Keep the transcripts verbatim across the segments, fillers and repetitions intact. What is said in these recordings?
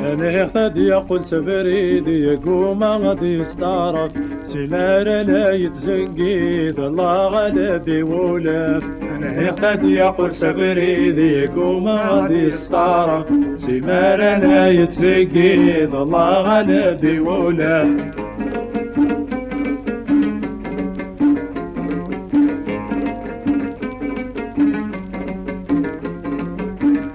Anhiɣ-t ad yeqqel s abrid, yegguma ad yesteɛref. Si mara la yettzeggid, Allah ɣaleb i wulaf. Anhiɣ-t ad yeqqel s abrid, yegguma ad yesteɛref. Si mara la yettzeggid, Allah ɣaleb i wulaf.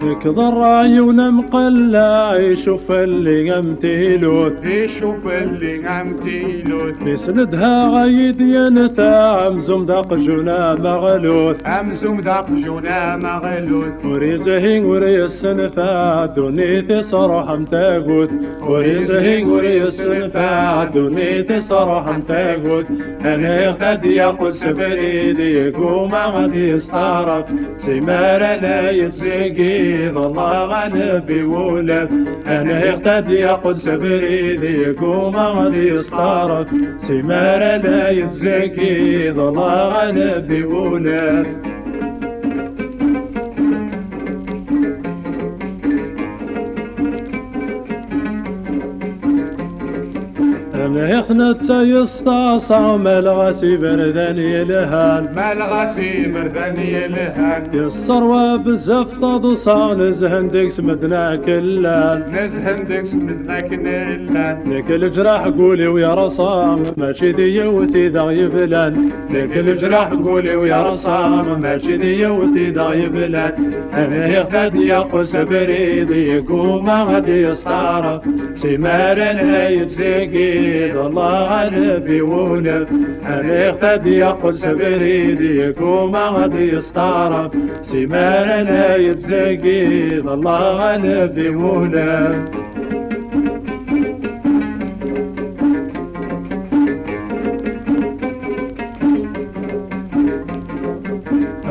Nekk d ṛṛay-iw n amqellaɛ, icuffel-i am tilut. Icuffel-i am tilut. Mi s-nedheɣ ad yi-d-yenfeɛ, amzun d aqjun amaɣlut. Amzun d aqjun amaɣlut. Ur yezhi ur yessenfeɛ, ddunit-is ruḥ am tagut. Ur yezhi ur yessenfeɛ, ddunit-is ruḥ am tagut. Anhiɣ-t ad yeqqel s abrid, yegguma ad yesteɛref. Si mara la yettzeggid, Allah ɣaleb i wulaf. Anhiɣ-t ad yeqqel s abrid, yegguma ad yesteɛref. Si mara la yettzeggid, Allah ɣaleb i wulaf. Anhiɣ-t netta yestaɛṣa, maleɣ-as iberdan yelhan. Maleɣ-as iberdan yelhan. Yesserwa bezzaf taḍsa, nezhen deg-s medden akken llan. Nezhen deg-s medden akken llan. Nekk leǧraḥ deg wul-iw yerṣa, mačči d yiwet i d aɣ-yeblan. Nekk leǧraḥ deg wul-iw yerṣa, mačči d yiwet i d aɣ-yeblan. Anhiɣ-t ad yeqqel s abrid, yegguma ad yesteɛref. Si mara la yettzeggid, Allah ɣaleb i wulaf. Anhiɣ-t ad yeqqel s abrid, yegguma ad yesteɛref. Si mara la yettzeggid, Allah ɣaleb i wulaf.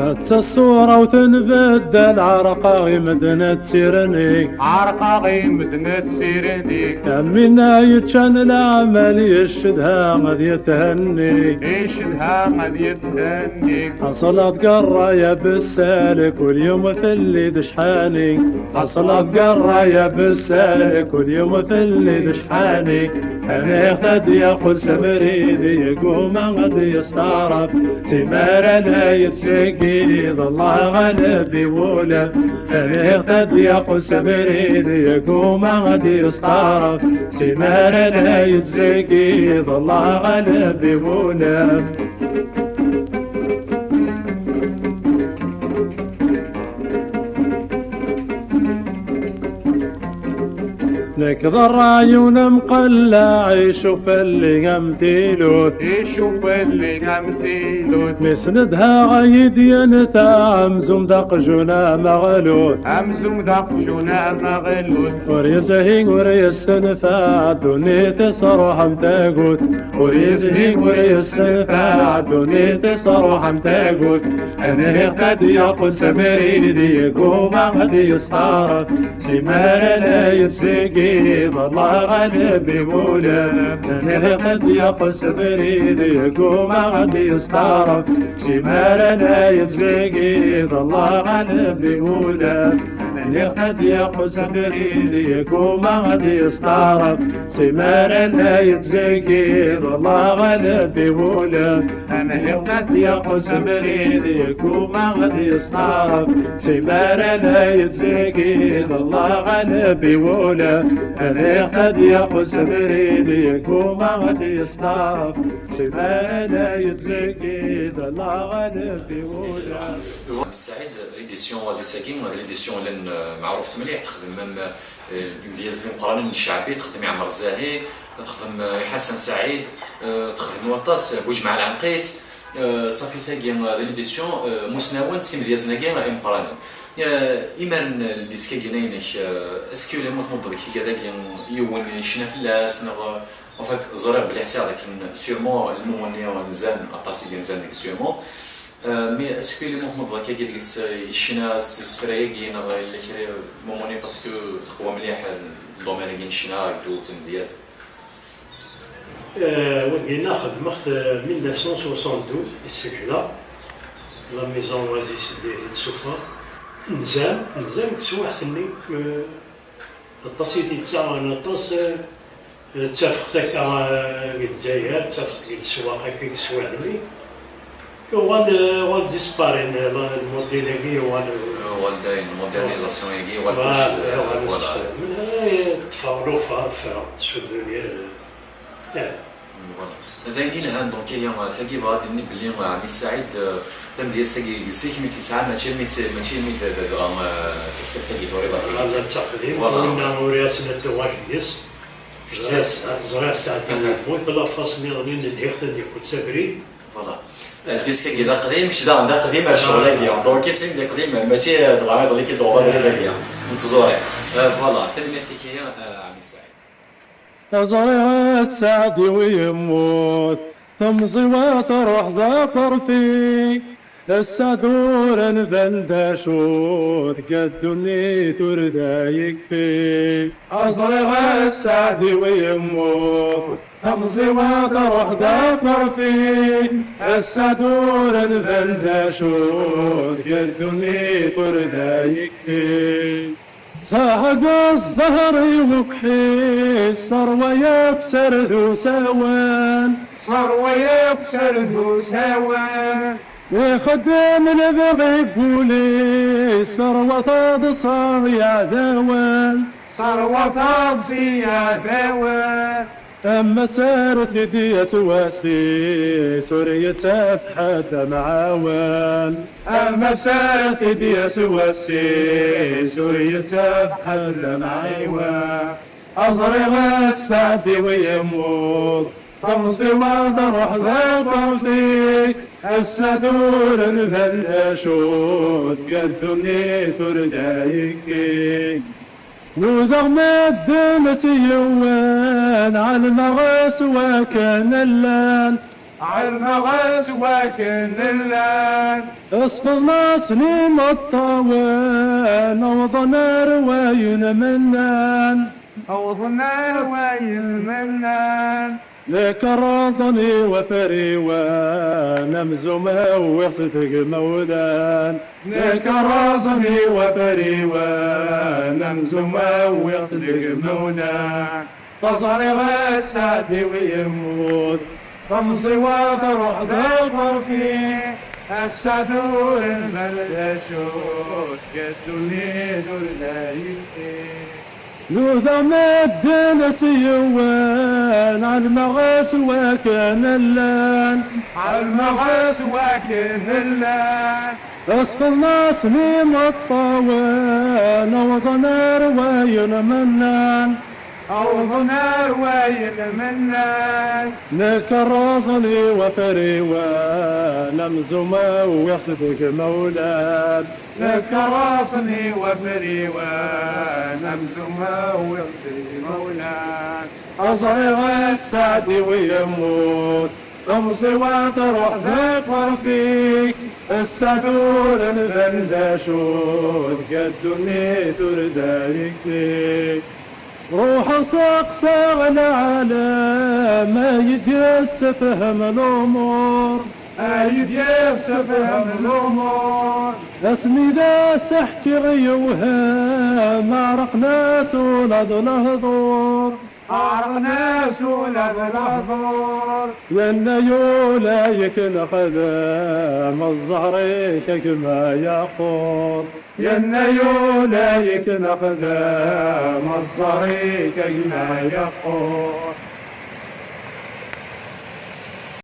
Atta ṣṣura-w tenbeddal, ɛerqeɣ i medden ad tirni. Ɛerqeɣ i medden ad tirni. Am winna yeččan leɛmal, yeccedha ad yethenni. Yeccedha ad yethenni. Ḥaṣleɣ-d deg ṛṛay abessal, kul yum telli-d cḥani. Ḥaṣleɣ-d deg ṛṛay abessal, kul yum telli-d cḥani. Anhiɣ-t ad yeqqel s abrid, yegguma ad yesteɛref. Si mara la yettzeggid, Allah ɣaleb i wulaf. Anhiɣ-t ad yeqqel s abrid, yegguma ad yesteɛref. Si mara la yettzeggid, Allah ɣaleb i wulaf. Nekk d ṛṛay-iw n amqellaɛ, icuffel-i am tilut. Icuffel-i am tilut. Mi s-nedheɣ ad yi-d-yenfeɛ, amzun d aqjun amaɣlut. Amzun d aqjun amaɣlut. Ur yezhi ur yessenfeɛ, ddunit-is ruḥ am tagut. Ur yezhi ur yessenfeɛ, ddunit-is ruḥ am tagut. Anhiɣ-t ad yeqqel s abrid, yegguma ad yesteɛref. Si mara la yettzeggid, Allah ɣaleb i wulaf. Anhiɣ-t ad yeqqel s abrid, yegguma ad yesteɛref. Si mara la yettzeggid, Allah ɣaleb i wulaf. Anhiɣ-t ad yeqqel s abrid, yegguma ad yesteɛref. Si mara la yettzeggid, Allah ɣaleb i wulaf. Anhiɣ-t ad yeqqel s abrid, yegguma ad yesteɛref. Si mara la yettzeggid, Allah ɣaleb i wulaf. Anhiɣ-t ad yeqqel s abrid, yegguma ad yesteɛref. Si mara la yettzeggid, Allah ɣaleb i wulaf. Saɛid, l'édition Oasis-agi d l'édition llan, euh, meɛrufet mliḥ, texdem am, euh, imedyazen imeqqranen n Cceɛbi, texdem Iɛmer Zzahi, texdem, euh, Ḥasan Saɛid, euh, texdem waṭas, euh, Buǧemɛa Lɛenqis, euh, ṣafi tagi, euh, d l'édition, euh, musnawen s imedyazen-agi imeqqranen. Euh, imaren, euh, ldisk-agi-inek, euh, est-ce que lemmer tmuddeḍ deg tigad-agi yiwen yecna fell-as, neɣ, euh, en fait, ẓriɣ belli ḥsiɣ dakken sûrement lmumuni nzan, aṭas i yenzan deg sûrement. Euh, mais est-ce que lemmer tmuddeḍ akka deg-s, euh, ccna s isefra-agi, neɣ yella kra n umumuni, parce que teqwa mliḥ, euh, domaine-agi n ccna, deg wekk n dyaz? Euh, wagi-nni xedmeɣ-t, euh, mille neuf cent soixante-douze, isefra, la maison Oasis de Souffra. Nzan, nzan deg teswiɛt-nni, euh, Aṭas i t-yettaɣen, aṭas, eh, ttafeɣ-t akka, eh, di Lezzayer, ttafeɣ-t di leswaq akka, di teswiɛt-nni. Yuɣal, eh, yuɣal dispari, eh, la-, lmudil-agi yuɣal, eh, Yuɣal dayen, modernisation-agi, yuɣal voilà, kullec, eh, yuɣal voilà. Yessexdam. Eh, ṭṭfeɣ lufa, ffreɣ, souvenir, eh, eh. Voilà. D ayen yelhan, donc, ihi, tagi bɣa ad d-nini belli, eh, ɛemmi Saɛid, eh, tamedyazt-agi deg zik mi tt-yesɛa, mačči mi tt-, mačči mi d, d, dɣa, eh, d taktabt-agi turiḍ akken. Ala, d taqdim, voilà. Winna ur yasen ad tuɣal deg-s. Ẓriɣ s-, ẓriɣ sɛeddaɣ lmut, la façon-nniḍen i nniɣ-t ad yeqqel s abrid. Voilà. Ldisk-agi d aqdim, kečč daɣen d aqdim ar ccɣel-agi. Donc, isem d iqdimen, mačči dɣa iḍelli i d-tuɣeḍ abrid-agi n tẓuri. Eh, voilà, tanemmirt-ik ihi, eh, ɛemmi Saɛid. Ẓriɣ sseɛd-iw yemmut, temẓi-wa truḥ d aqerfi. Sseɛd ur nban d acu, tga ddunit ur da yekfi. Ẓriɣ sseɛd-iw yemmut, temẓi-wa truḥ d aqerfi. Sseɛd ur nban d acu, tga ddunit ur da yekfi. Ẓẓaḥ deg ẓẓher i ukḥi, sserwa yakk serd usawen. Sserwa yakk serd usawen. Ixeddem lebɣi n wul-is, sserwa taḍsa i yeɛdawen. Sserwa taḍsa i yeɛdawen. Am ass ara t-id-yas wass-is, ur yettaf ḥedd amɛawen. Am ass ara t-id-yas wass-is, ur yettaf ḥedd amɛiwen. Aẓriɣ sseɛd-iw yemmut, temẓi-wa truḥ d aqerfi. Ass-a ur nban d acu, tga ddunit ur da yekki. Nudaɣ medden s yiwen, ɛelmeɣ s wakken llan. Ɛelmeɣ s wakken llan. Ṣfeḍen-asen imeṭṭawen, awḍen ar wayen mennan. Awḍen ar wayen mennan. Nekk rraẓen-iw afriwen, amzum wwiɣ-t deg imawlan. Nekk rraẓen-iw afriwen, amzum wwiɣ-t deg imawlan. Ẓriɣ sseɛd-iw yemmut, temẓi-wa truḥ d aqerfi. Ass-a ur nban d acu, tga ddunit ur da yekfi. Nudaɣ medden s yiwen, ɛelmeɣ s wakken llan. Ɛelmeɣ s wakken llan. Ṣfeḍen-asen imeṭṭawen, awḍen ar wayen mennan. Awḍen ar wayen mennan. Nekk rraẓen-iw afriwen, amzum wwiɣ-t deg imawlan. Nekk rraẓen-iw afriwen, amzum wwiɣ-t deg imawlan. Ẓriɣ sseɛd-iw yemmut, temẓi-wa truḥ d aqerfi. Sseɛd ur nban d acu, tga ddunit ur da yekfi. Ruḥeɣ seqsaɣ lɛalam, ay d-yessefhem lumuṛ. Ay d-yessefhem lumuṛ. Asmi d as-ḥkiɣ yewhem, ɛerqen-as ula d lehduṛ. Ɛerqen-as ula d lehduṛ. Yenna-y ula yak nexdem, zzher-ik a gma yeqqur. Yenna-y ula yak nexdem, zzher-ik a gma yeqqur.